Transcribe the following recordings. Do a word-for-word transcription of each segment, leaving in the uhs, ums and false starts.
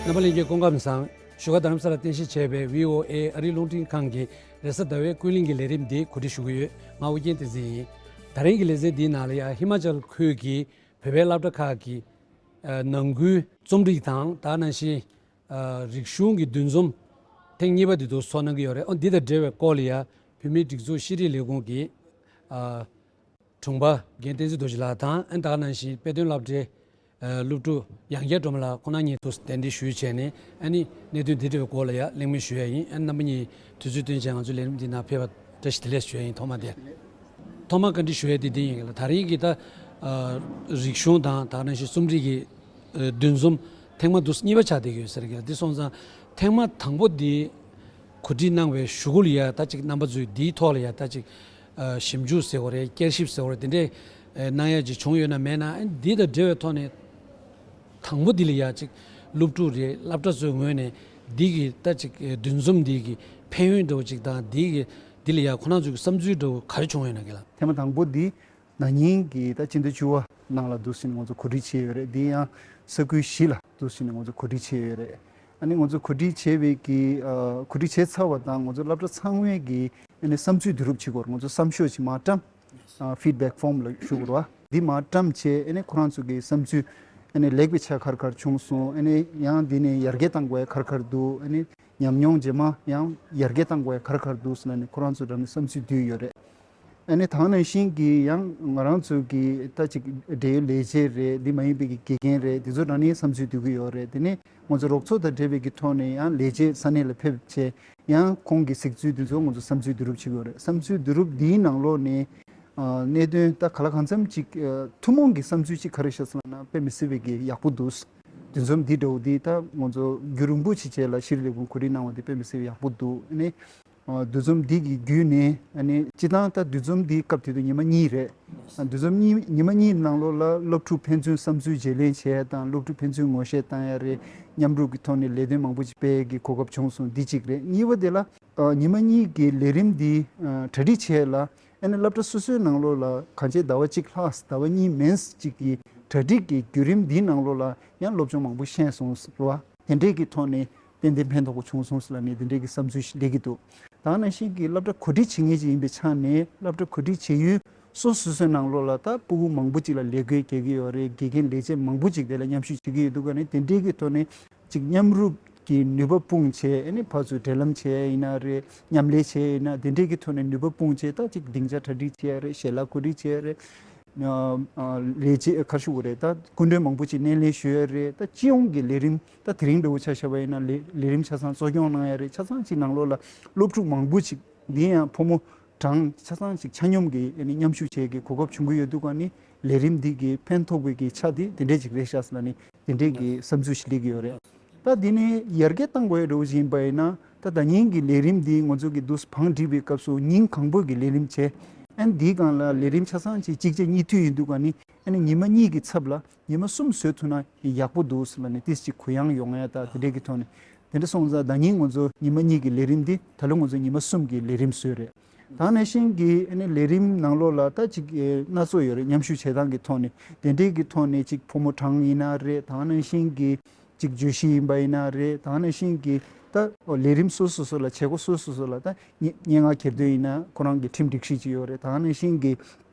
རྣམ་པ་ལྷན་རྒྱས་སྐུ་ཁམས་བཟང་། བཞུགས་སྒར་རྡ་རམ་ས་ལར་རྟེན་གཞི་བྱས་པའི་བྷི་ཨོ་ཨེ་ཨ་རིའི་རླུང་འཕྲིན་ཁང་གི་རེས་གཟའ་ཟླ་བའི་ཀུན་གླེང་གི་ལས་རིམ་འདི་གོ་སྒྲིག་ཞུ་གི་ཡོད། ང་ཨོ་རྒྱན་བསྟན་འཛིན་ཡིན། ད་རིང་གི་ལེ་ཚན་འདིའི་ནང་ལ་ཡང་ཧི་མ་ཅལ་ཁུལ་གྱི་བོད་པའི་སློབ་གྲྭ་ཁག་གི་ཨ་ནང་ཁུལ་རྩོམ་སྒྲིག་དང་ད་ག་ནང་བཞིན་ཨ་རིག་གཞུང་གི་འདུ་འཛོམས་ཐེངས་གཉིས་པ་དེ་ཚོ་ཚོགས་གནང་གི་ཡོད་རེད། ཨོ་འདི་དང་འབྲེལ་བའི་སྐོར་ལ་ཡང་བོད་མིའི་སྒྲིག་འཛུགས་ཤེས་རིག་ལས་ཁུངས་ཀྱི་ཨ་དྲུང་པ་རྒན་བསྟན་འཛིན་རྡོ་རྗེ་ལགས་དང་ཨ་ནི་ད་ག་ནང་བཞིན་དཔེ་སྟོན་སློབ་གྲྭའི་ཨ་སློབ་ཕྲུག་ཡང་བསྐྱར་སྒྲོལ་མ་ལགས་ཁོང་རྣམ་གཉིས་ཐུགས་གདན་འདྲེན་ཞུས་བྱས་ནས་ཨ་ནི་གནད་དོན་འདི་འདྲ་བའི་སྐོར་ལ་ཡང་གླེང་མོལ་ཞུ་ཡ་ཡིན། ཨ་ནི་རྣམ་པ་གཉིས་དུས་ཚོད་བཏོན་བྱས་ང་ཚོའི་ལས་རིམ་འདི་ནང་ཕེབས་པ་བཀྲ་ཤིས་བདེ་ལེགས་ཞུ་ཡ་ཡིན། ཐོག་མ་དེ། ཐོག་མར་བཀའ་འདྲི་ཞུ་ཡ་དེ་འདི་ཡིན་ལ། ད་རིང་གི་ད་ཨ་རིག་གཞུང་དང་ད་ག་ནང་བཞིན་རྩོམ་རིག་གི་ཨ་འདུ་འཛོམས་ཐེངས་མ་དུ་གཉིས་པ་ཆགས་བསྡད་ཀྱི་ཡོད་ཟེར་གྱི་འདི་སོང་ཙང་ཐེངས་མ་དང་པོ་འདི་གོ་སྒྲིག་གནང་བའི་གཞུག་གུ་ལ་ཡ་ད་ཅིག་རྣམ་པ་ཚོས་འདིའི་ཐོག་ལ་ཡ་ད་ཅིག་ཨ་ཞིབ་འཇུག་ཟེར་བ་རེད། བསྐྱར་ཞིབ་ཟེར་བ་རེད། དེ་འདྲས་ཨ་གནང་ཡ་ཅིག་བྱུང་ཡོད་ན་མེད་ན་ཨ་འདི་དང་འབྲེལ་བའི་ཐོག་ནས་དང་པོ་འདི་ལ་ཡ་ཅིག་སློབ་ཕྲུག་རེད། སློབ་གྲྭ་ཚོའི་ངོས་ནས་འདི་གི་ད་ཅིག་ཨ་འདུ་འཛོམས་འདི་གི་ཕན་ཡོན་འདྲ་བོ་ཅིག་དང་འདི་གི་འདི་ལ་ཡ་ཁོ་རང་ཚོ་གི་བསམ་ཚུལ་འདྲ་བོ་ག་རེ་བྱུང་ཡོད་ན་གི་ལ། ཐེངས་མ་དང་པོ་འདི་ན་ནིང་གི་ད་སྤྱི་ཟླ་བཅུ་པ་ནང་ལ་འདུག་སེ་ནས་ང་ཚོ་གོ་སྒྲིག་བྱས་ཡོད་རེད། འདི་ཡང་ས་ཁུལ་བཞི་ལ་འདུག་སེ་ནས་ང་ཚོ་གོ་སྒྲིག་བྱས་ཡོད་རེད། ཨ་ནི་ང་ཚོ་གོ་སྒྲིག་བྱས་པའི་གི་ཨ་གོ་སྒྲིག་བྱས་ཚར་བ་དང་ང་ཚོ་སློབ་གྲྭ་ཚང་མས་གི་ཨ་ནི་བསམ་ཚུལ་བསྡུ་རུབ་བྱེད་དགོས་རེད། ང་ཚོ་བསམ་ཤོག་ཅིག་མར་བཀྲམ། ཨ་feedback form ལ་ཞུ་དགོས་རེད་བ། འདི་མར་བཀྲམ་བྱས་ཨ་ནི་ཁོ་རང་ཚོ་གི་བསམ་ཚུལ་ཨ་ནི་ལེགས་པའི་ཆ་ག་རེ་ག་རེ་བྱུང་སོང་། ཨ་ནི་ཡང་འདི་ནས་ཡར་རྒྱས་གཏང་དགོས་ཡ་ག་རེ་ག་རེ་འདུག་ཨ་ནི་ཉམས་མྱོང་རྗེས་མ་ཡང་ཡར་རྒྱས་གཏང་དགོས་ཡ་ག་རེ་ག་རེ་འདུག་ཟེར་ནས་ཁོ་རང་ཚོ་རང་ནས་བསམ་ཚུལ་བསྡུས་ཡོད་རེད། ཨ་ནི་ད་ག་ནང་བཞིན་གྱི་ཡང་ང་རང་ཚོ་གི་ད་ཅིག་འབྲེལ་ཡོད་ལས་བྱེད་རེད། འདི་མ་ཡིན་པའི་གི་དགེ་རྒན་རེད། འདི་ཚོ་རང་ནས་བསམ་ཚུལ་བསྡུ་གི་ཡོད་རེད། དེ་ནས་ང་ཚོ་རོགས་ཚོགས་དང་འབྲེལ་བའི་གི་ཐོག་ནས་ཡང་ལས་བྱེད་ས་གནས་ལ་ཕེབས་བྱས་ཡང་ཁོང་གི་གཟིགས་ཚུལ་འདི་ཚོ་ང་ཚོ་བསམ་ཚུལ་བསྡུ་རུབ་བྱེད་ཀྱི་ཡོད་རེད། བསམ་ཚུལ་བསྡུ་རུབ་འདིའི་ནང་ལོགས་ནས་ཨ་གནད་དོན་ད་ག་ལ་གང་འཚམ་ཅིག་ཨ་ཐུན་མོང་གི་བསམ་ཚུལ་ཅིག་ག་རེ་ཤར་སོང་ལབ་ན་དཔེ་མི་སྲིད་པའི་གི་ཡག་པོ་འདུག་འདུ་འཛོམས་འདི་འདྲ་བོ་འདི་ད་ང་ཚོ་རྒྱུན་རིང་པོ་ཅིག་བྱས་ལ་ཤེས་རིག་ལས་ཁུངས་གོ་སྒྲིག་གནང་བ་འདི་དཔེ་མི་སྲིད་པའི་ཡག་པོ་འདུག་ཨ་ནི་ཨ་འདུ་འཛོམས་འདི་གི་བརྒྱུད་ནས་ཨ་ནི་སྤྱི་བཏང་ད་འདུ་འཛོམས་འདི་སྐབས་དེ་དུས་ཉི་མ་གཉིས་རེད། ཨ་འདུ་འཛོམས་གཉིས་ཉི་མ་གཉིས་ནང་ལོགས་ལ་སློབ་ཕྲུག་ཕན་ཚུན་བསམ་ཚུལ་བརྗེ་ལེན་བྱས་དང་སློབ་ཕྲུག་ཕན་ཚུན་ངོ་ཤེས་བཏང་ཡ་རེད། མཉམ་རུབ་ཀྱི་ཐོག་ནས་ལས་དོན་མང་པོ་ཅིག་སྤེལ་ཡ་གི་གོ་སྐབས་བྱུང་སོང་། འདི་གཅིག་རེད། གཉིས་པ་དེ་ལ་ཨ་ཉི་མ་གཉིས་ཀྱི་ལས་རིམ་འདི་ཨ་གྲ་སྒྲིག་བྱས་ལ་ཨ་ནི་སློབ་གྲྭ་སོ་སོའི་ནང་ལོགས་ལ་གང་ཅི་ཟླ་བ་གཅིག་ལྷག་ཟླ་བ་གཉིས་མིན་ཅིག་གི་གྲ་སྒྲིག་གི་བརྒྱུད་རིམ་འདིའི་ནང་ལོགས་ལ་ཡང་སློབ་སྦྱོང་མང་པོ་ཤེས་སོང་རེད་བ། དེ་འདྲས་ཀྱི་ཐོག་ནས་ཏན་ཏན་ཕན་ཐོགས་པོ་བྱུང་སོང་ཟེར་ལབ་ནས་དེ་འདྲས་ཀྱི་བསམ་ཚུལ་ཞིག་སླེབས་ཀྱི་འདུག་ད་ག་ནང་བཞིན་གྱི་སློབ་གྲྭ་གོ་སྒྲིག་བྱེད་མཁན་ཅིག་ཡིན་པའི་ཆ་ནས་སློབ་གྲྭ་གོ་སྒྲིག་བྱེད་ཡུལ་སོ་སོ་སོའི་ནང་ལོགས་ལ་ད་ཕྲུ་གུ་མང་པོ་ཅིག་ལ་ལས་བགོས་རྒྱག་གི་ཡོད་རེད། དགེ་རྒན་ལས་བྱེད་མང་པོ་ཅིག་དེ་ལ་མཉམ་ཞུགས་བྱེད་ཀྱི་ཡོད་འདུག་ག་ནས་དེ་འདྲས་ཀྱི་ཐོག་ནས་ཅིག་མཉམ་རུབ་ཀྱི་ནུས་པ་སྤུངས་བྱས་ཨ་ནི་ཕར་ཚུར་འབྲེལ་ལམ་བྱས་ཡིན་ན་རེད། མཉམ་ལས་བྱས་ཡིན་ན་དེ་འདྲས་ཀྱི་ཐོག་ནས་ནུས་པ་སྤུངས་བྱས་ད་ཅིག་སྡིངས་ཆ་གྲ་སྒྲིག་བྱས་ཡ་རེད། ཞལ་ལག་གོ་སྒྲིག་བྱས་ཡ་རེད། ཨ་ཨ་ལས་བྱེད་ག་རེ་ཞུ་དགོས་རེད། ད་སྐུ་མགྲོན་མང་པོ་ཅིག་སྣེ་ལེན་ཞུ་ཡ་རེད། ད་སྤྱི་ཡོངས་ཀྱི་ལས་རིམ་ད་དེ་རིང་འདྲ་བོ་ཆ་བཞག་པ་ཡིན་ན་ལས་ལས་རིམ་ཆ་ཚང་གཙོ་སྐྱོང་གནང་ཡ་རེད། ཆ་ཚང་ཅིག་ནང་ལོགས་ལ་སློབ་ཕྲུག་མང་པོ་ཅིག་འདི་ཡང་ཕོ་མོ་གྲངས་ཆ་ཚང་ཅིག་ཆ་སྙོམས་ཀྱི་ཨ་ནི་མཉམ་ཞུགས་བྱེད་ཀྱི་གོ་སྐབས་བྱུང་གི་ཡོད་འདུག་ག་ནི་ལས་རིམ་འདི་གི་ཕན་ཐོགས་པའི་གི་ཆ་འདི་དེ་འདྲས་ཅིག་རེད་ཤག་ཟེར་ལབ་ནི་དེ་འདྲས་ཀྱི་བསམ་ཚུལ་ཞིག་སླེབས་ཀྱི་ཡོད་རེད། ད་འདི་ནི་ཡར་རྒྱས་གཏང་དགོས་ཡ་འདྲ་བོ་ཅིག་ཡིན་པ་ཡིན་ན་ད་ད་ཉིན་གྱི་ལས་རིམ་འདི་ང་ཚོ་གི་འདུག་བང་སྒྲིག་པའི་སྐབས་སུ་ཉིན་གང་པོ་གི་ལས་རིམ་བྱས། ཨ་ནི་འདིའི་སྒང་ལ་ལས་རིམ་ཆ་ཚང་ཅིག་གཅིག་བྱས་གཉིས་མཐུད་ཡིན་འདུག་ག་ནི་ཨ་ནི་ཉི་མ་གཉིས་ཀྱི་ཚབ་ལ་ཉི་མ་གསུམ་བཟོས་ཐུབ་ན་ཡག་པོ་འདུག་ཟེར་ལབ་ནས་ཏིས་ཅིག་གུ་ཡངས་ཡོང་ཡ་ད་དེ་འདྲས་ཀྱི་ཐོག་ནས་དེ་འདྲ་སོང་ཙང་ད་ཉིན་ང་ཚོ་ཉི་མ་གཉིས་ཀྱི་ལས་རིམ་འདི་ད་ལོ་ང་ཚོ་ཉི་མ་གསུམ་གྱི་ལས་རིམ་བཟོས་རེད། ད་ནང་བཞིན་གྱི་ཨ་ནི་ལས་རིམ་ནང་ལོགས་ལ་ད་ཅིག་ཨེ་སྣ་ཚོགས་ཡོད་རེད། མཉམ་ཞུགས་བྱེད་སྟངས་ཀྱི་ཐོག་ནས་དེ་འདྲས་ཀྱི་ཐོག་ནས་ཅིག་ཕོ་མོ་གྲངས་ཡིན་ན་རེད། ད་ནང་བཞིན་གྱི་ཅིག་བརྗོད་གཞི་ཡིན་པ་ཡིན་ན་རེད། ད་ནང་བཞིན་གྱི་ད་ལས་རིམ་སོ་སོ་སོ་ལ་བྱེད་སྒོ་སོ་སོ་སོ་ལ་ད་སྙན་སྙན་ངག་གྱེར་འདོན་ཡིན་ན་ཁོ་རང་གི་ཁྲིམས་སྒྲིག་གཞི་ཅིག་ཡོད་རེད། ད་ནང་བཞིན་གྱི་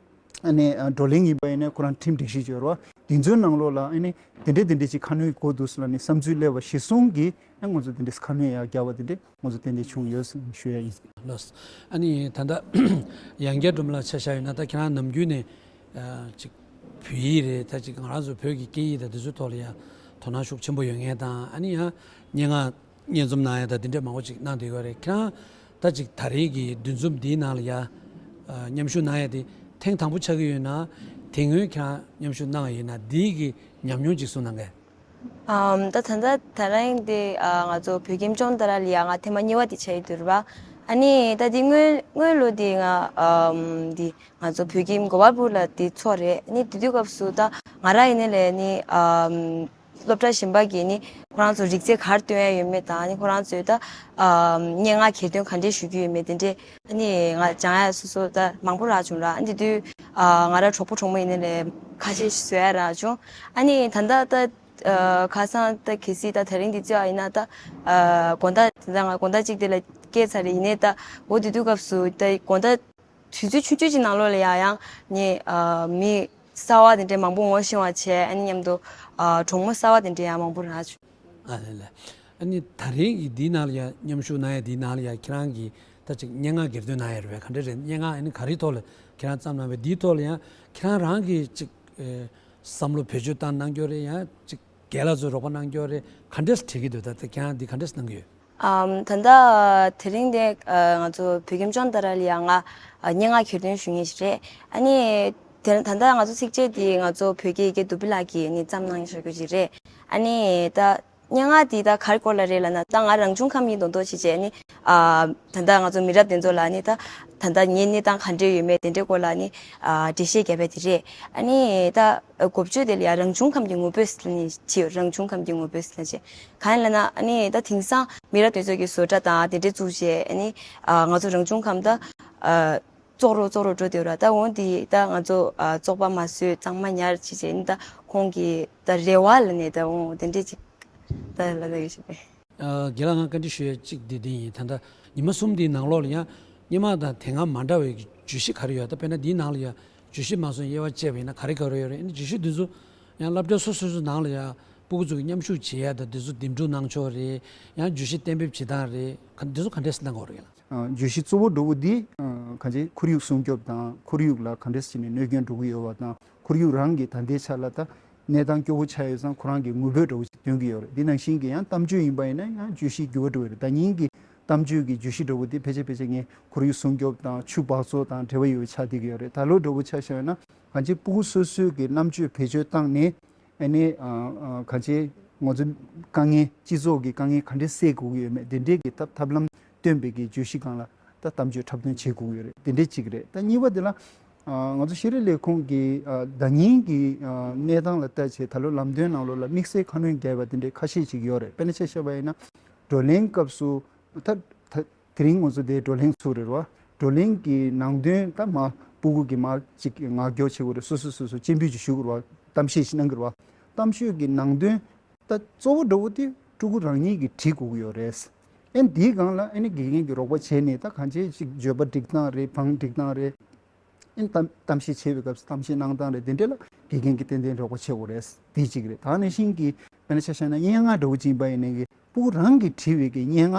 ཨ་ནི་ཨ་བགྲོ་གླེང་ཡིན་པ་ཡིན་ན་ཁོ་རང་ཁྲིམས་སྒྲིག་གཞི་ཅིག་ཡོད་རེད་བ། དེ་ཚོའི་ནང་ལོགས་ལ་ཨ་ནི་དེ་འདྲས་དེ་འདྲས་ཅིག་ཁ་སྣོན་དགོས་འདུག་ཟེར་ལབ་ནས་བསམ་ཚུལ་སླེབས་པ་གཞིར་བཟུང་གིས་ཨ་ང་ཚོ་དེ་འདྲས་ཁ་སྣོན་ཡར་རྒྱག་པ་དེ་འདྲས་ང་ཚོ་ཏན་ཏན་བྱུང་ཡོད་ཟེར་ཞུ་ཡ་ཡིན། ལགས། ཨ་ནི་ད་ལྟ་ཡང་བསྐྱར་སྒྲོལ་མ་ལགས་ཆ་བཞག་ཡོད་ན་ད་ཁྱེད་རང་ནམ་རྒྱུན་ནས་ཨ་ཅིག་བོད་ཡིག་རེད། ད་ཅིག་ང་རང་ཚོ་བོད་ཀྱི་སྐད་ཡིག་དང་དེ་ཚོའི་ཐོག་ལ་ཡང་དོ་སྣང་ཤུགས་ཆེན་པོ་ཡོད་མཁན་དང་ཨ་ནི་ཡང་སྙན་ངག་སྙན་རྩོམ་གནང་ཡ་དང་དེ་འདྲས་མང་པོ་ཅིག་གནང་བསྡད་ཡོད་རེད། ཁྱེད་རང་ད་ཅིག་ད་རེས་ཀྱི་འདུ་འཛོམས་འདིའི་ནང་ལ་ཡ་ཨ་མཉམ་ཞུགས་གནང་ཡ་དེ་ཐེངས་དང་པོ་ཆགས་ཀྱི་ཡོད་ན་དེ་སྔོན་ཁྱེད་རང་མཉམ་ཞུགས་གནང་བ་ཡིན་ན་འདིའི་གི་ཉམས་མྱོང་ཅིག་གསུངས་གནང་གས། ཨམ། ད་ད་ལྟ་ད་རིང་དེ་ཨ་ང་ཚོ་བོད་ཁྱིམ་ལྗོངས་ཏཱ་ར་ལ་ཡ་ང་ཐེངས་མ་གཉིས་པ་དེ་ཆགས་ཀྱི་འདུག་ར། ཨ་ནི་ད་དེ་སྔོན་སྔོན་ལོ་དེ་ང་ཨམ་དེ་ང་ཚོ་བོད་ཁྱིམ་གོ་པལ་པུར་ལ་དེ་ཚོགས་རེད། ཨ་ནི་དེ་དུས་སྐབས་སུ་ད་ང་རང་ཡིན་ནའི་ལས་ནི་ཨམ་སློབ་གྲྭ་གཞན་པ་གི་ནི་ཁོ་རང་ཚོ་རིག་རྩལ་ག་རེ་སྟོན་ཡ་ཡོད་མེད་དང་ཨ་ནི་ཁོ་རང་ཚོས་ད་ཨམ་སྙན་ངག་གྱེར་འདོན་ག་འདྲས་ཞུ་རྒྱུ་ཡོད་མེད་དེ་འདྲས་ཨ་ནི་ང་སྦྱང་ཡ་སོ་སོ་ད་མང་པོ་རག་བྱུང་ར། ཨ་ནི་དེ་དུས་ཨ་ང་རང་གྲོགས་པོ་གྲོགས་མོ་ཡིན་ནའི་ལས་ཁ་ཤས་ཤིག་བཟོ་ཡ་རག་བྱུང་། ཨ་ནི་ད་ལྟ་ད། ཨ་ཁ་སང་ད་གལ་སྲིད་ད་དེ་རིང་འདི་བརྩི་བ་ཡིན་ན་ད་ཨ་དགོང་དག་དེ་འདྲ་ང་དགོང་དག་གཅིག་དེ་ལ་སྐྱེལ་ཚར་རེད། ཡིན་ནའི་ད་འོ་དེ་དུས་སྐབས་སུ་ད་དགོང་དག་དུས་ཚོད་ཆུང་ཆུང་ཅིག་ནང་ལོགས་ལ་ཡང་ཡང་ངས་ཨ་མི་གསར་བ་དེ་འདྲའི་མང་པོ་ངོ་ཤེས་པ་བྱས། ཨ་ནི་མཉམ་དུ་ཨ་གྲོགས་མོ་གསར་བ་དེ་འདྲའི་ཡང་མང་པོ་རག་བྱུང་། ཨ་ལེ་ལེ། ཨ་ནི་དེ་རིང་གི་འདིའི་ནང་ལ་ཡང་མཉམ་ཞུགས་གནང་ཡ་འདིའི་ནང་ལ་ཡང་ཁྱེད་རང་གིས་ད་ཅིག་སྙན་ངག་སྒེར་འདོན་གནང་ཡ་རེད་པས། ག་འདྲ་རེད། སྙན་ངག་ཨ་ནི་ག་རེའི་ཐོག་ལ་ཁྱེད་རང་བརྩམས་གནང་བས། འདིའི་ཐོག་ལ་ཡང་ཁྱེད་རང་རང་གིས་ཅིག་ཨེ་བསམ་བློ་བེད་སྤྱོད་བཏང་གནང་རྒྱུ་རེད། ཡང་ཅིག་རྒན་ལགས་ཚོས་རོགས་པ་གནང་རྒྱུ་རེད། ག་འདྲས་དྲིས་ཀྱི་འདུག་ད་ད་ཁྱེད་རང་འདི་ག་འདྲས་གནང་གི་ཡོད། ཨམ། ད་ལྟ་དེ་རིང་དེ་ཨ་ང་ཚོ་བོད་ཁྱིམ་ལྗོངས་ལྟར་ལ་ཡང་ང་ཨ་སྙན་ངག་གྱེར་འདོན་ཞུ་མཁན་ཞིག་རེད། ཨ་ནི་དེ་ད་ལྟ་ང་ཚོ་ཚིགས་བཅད་འདི་ང་ཚོ་བོད་ཀྱི་ཡི་གེ་དུ་བི་ལགས་ཀྱིས་ནི་བརྩམས་གནང་བཞག་རྒྱུ་ཞིག་རེད། ཨ་ནི་ད་སྙན་ངག་འདི་ད་ག་རེ་སྐོར་ལ་རེད་ལབ་ན། ད་ང་རང་བྱུང་ཁམས་ཡིན་མདོག་མདོག་བྱས་བྱས་ནི་ཨ་ད་ལྟ་ང་ཚོ་མི་རབས་དེ་ཚོ་ལ་ནི་ད་ད་ལྟ་ངའི་གནས་སྟངས་ག་འདྲས་ཡོད་མེད་དེ་འདྲའི་སྐོར་ལ་ནི་ཨ་འགྲེལ་བཤད་རྒྱབ་པ་དེ་རེད། ཨ་ནི་ད་ཨ་འགོ་བརྗོད་དེ་ལ་ཡང་རང་བྱུང་ཁམས་ཀྱི་ངོ་བོས་ལབ་ནས་བྲིས་ཡོད། རང་བྱུང་ཁམས་ཀྱི་ངོ་བོས་ལབ་བྱས། གང་ཡིན་ལབ་ན་ཨ་ནི་ད་དེང་སང་མི་རབས་དེ་ཚོ་གིས་བཟོ་གྲྭ་དང་དེ་འདྲས་བཙུགས་བྱས། ཨ་ནི་ཨ་ང་ཚོ་རང་བྱུང་ཁམས་ད་ཨ་བཙོག་རུ་བཙོག་རུ་འགྲོ་བསྡད་ཡོད་ར། ད་འོ་འདི་ད་ང་ཚོ་ཨ་བཙོག་པ་མ་བཟོས། གཙང་མ་ཉར་བྱས་བྱས་ནི་ད་ཁོང་གི་ད་རེ་བ་ལབ་ནས་ད་འོ་དེ་འདྲས་ཅིག་ད་ལབ་ཡོད་ཞུ་བས། ཨ་རྒན་ལགས། ང་བཀའ་འདྲི་ཞུ་ཡ་གཅིག་འདི་འདི་ཡིན། ད་ལྟ་ཉི་མ་གསུམ་འདིའི་ནང་ལོགས་ལ་ཡང་སྔོན་མ་དང་དེ་སྔ་མ་འདྲ་བའི་བརྗོད་གཞི་ག་རེ་ཡོད། ད་དཔེར་ན་འདིའི་ནང་ལ་ཡང་བརྗོད་གཞི་མ་སོང་དབྱེ་བ་བཅད་པ་ཡིན་ན་ག་རེ་ག་རེ་ཡོད་རེད། ཨ་ནི་བརྗོད་གཞི་འདི་ཚོ་ཡང་སློབ་གྲྭ་སོ་སོ་སོའི་ནང་ལ་ཡང་སྤུ་གུ་ཚོ་གི་མཉམ་ཞུགས་བྱེད་ཡ་དང་། འདི་ཚོ་འདེམས་སྒྲུག་གནང་ཕྱོགས་རེད། ཡང་བརྗོད་གཞི་གཏན་འབེབས་བྱེད་སྟངས་རེད། ག་འདི་ཚོ་ག་འདྲས་སེ་གནང་དགོས་རེད་ལགས། ཨ་བརྗོད་གཞི་གཙོ་བོ་འདྲ་བོ་འདི་ཨ་གང་ཅི་ཁོར་ཡུག་སྲུང་སྐྱོབ་དང་། ཁོར་ཡུག་ལ་ག་འདྲས་བྱས་ནས་གནོད་སྐྱོན་འགྲོ་གི་ཡོད་པ་དང་། ཁོར་ཡུག་རང་གི་ད་ལྟའི་ཆ་ལ་ད་གནས་སྟངས་སྐྱོ་བོ་ཆགས་ཡོད་ཙང་ཁོ་རང་གི་ངུ་འབོད་འདྲ་བོ་ཞིག་འདོན་གྱི་ཡོད་རེད། འདི་ནང་བཞིན་གྱི་ཡང་གཏམ་བརྗོད་ཡིན་པ་ཡིན་ན་ཡང་བརྗོད་གཞི་འགྱུར་བ་འགྲོ་གི་རེད། ཟླ་ཉིན་གྱི་གཏམ་བརྗོད་ཀྱི་བརྗོད་གཞི་འདྲ་བོ་འདི་ཕལ་ཆེར་ཕལ་ཆེར་ངས་ཁོར་ཡུག་སྲུང་སྐྱོབ་དང་ཆུ་འབག་བཙོག་དང་འབྲེལ་བ་ཡོད་པ་ཆགས་བསྡད་ཀྱི་ཡོད་རེད། ད་ལོ་འདྲ་བོ་ཆ་བཞག་ན་གང་ཅི་སྤུ་གུ་སོ་སོའི་གི་རྣམ་དཔྱོད་བེད་སྤྱོད་བཏང་ནས། ཨ་ནི་ཨ་གང་ཅི་ང་ཚོ་དཀའ་ངལ། སྤྱི་ཚོགས་ཀྱི་དཀའ་ངལ་ག་འདྲས་སེལ་དགོས་ཀྱི་ཡོད་མེད་དེ་འདྲས་ཀྱི་ཐབས་ཐབས་ལམ་སྟོན་པའི་གི་བརྗོད་གཞི་སྒང་ལ་ད་གཏམ་བརྗོད་འཁྲབ་སྟོན་བྱེད་དགོས་ཀྱི་ཡོད་རེད། དེ་འདྲས་གཅིག་རེད། ད་གཉིས་པ་དེ་ལ་ཨ་ང་ཚོ་ཤེས་རིག་ལས་ཁུངས་ཀྱི་ཨ་ཟླ་ཉིན་གྱི་ཨ་གནས་སྟངས་ལ་བལྟས་བྱས་ད་ལོ་ལམ་སྟོན་ནང་ལོགས་ལ་དམིགས་བསལ་ཁ་སྣོན་བརྒྱབ་པ་དེ་འདྲས་ཁ་ཤས་ཅིག་ཡོད་རེད། དཔེར་ན་ཆ་བཞག་པ་ཡིན་ན་བགྲོ་གླེང་སྐབས་སུ་ད་ད་དེ་རིང་ང་ཚོ་དེ་བགྲོ་གླེང་ཚུགས་རེད་བ། བགྲོ་གླེང་གི་ནང་དོན་ད་མ་སྤུ་གུ་གི་མ་ཅིག་ངག་སྐྱོར་བྱེད་དགོས་རེད། སོ་སོ་སོ་སོ་སྤྱན་འབུལ་ཅིག་ཞུ་དགོས་རེད་བ། གཏམ་བཤད་ཅིག་གནང་གི་རེད་བ། གཏམ་བཤད་ཀྱི་ནང་དོན་ད་གཙོ་བོ་འདྲ་བོ་དེ་ཕྲུ་གུ་རང་ཉིད་ཀྱིས་བྲིས་དགོས་ཀྱི་ཡོད་རེད། ཨེ་འདིའི་སྒང་ལ་ཨེ་ནི་དགེ་རྒན་གྱིས་རོགས་པ་བྱས་ནས་ད་གང་ཅི་ཅིག་བརྗོད་པ་སྒྲིག་སྟངས་རེད། བང་སྒྲིག་སྟངས་རེད། ཨེ་གཏམ་གཏམ་བཤད་བྱེད་པའི་སྐབས་སུ་གཏམ་བཤད་གནང་སྟངས་རེད། དེ་འདྲ་ལ་དགེ་རྒན་གྱིས་ཏན་ཏན་རོགས་པ་བྱེད་དགོས་རེད། དེ་གཅིག་རེད། ད་ནང་བཞིན་གྱི་དཔེར་ན་ཆ་བཞག་ན་སྙན་ངག་འདྲ་བོ་ཅིག་ཡིན་པ་ཡིན་ནའི་གི་སྤུ་གུ་རང་གིས་བྲིས་པའི་གི་སྙན་ངག་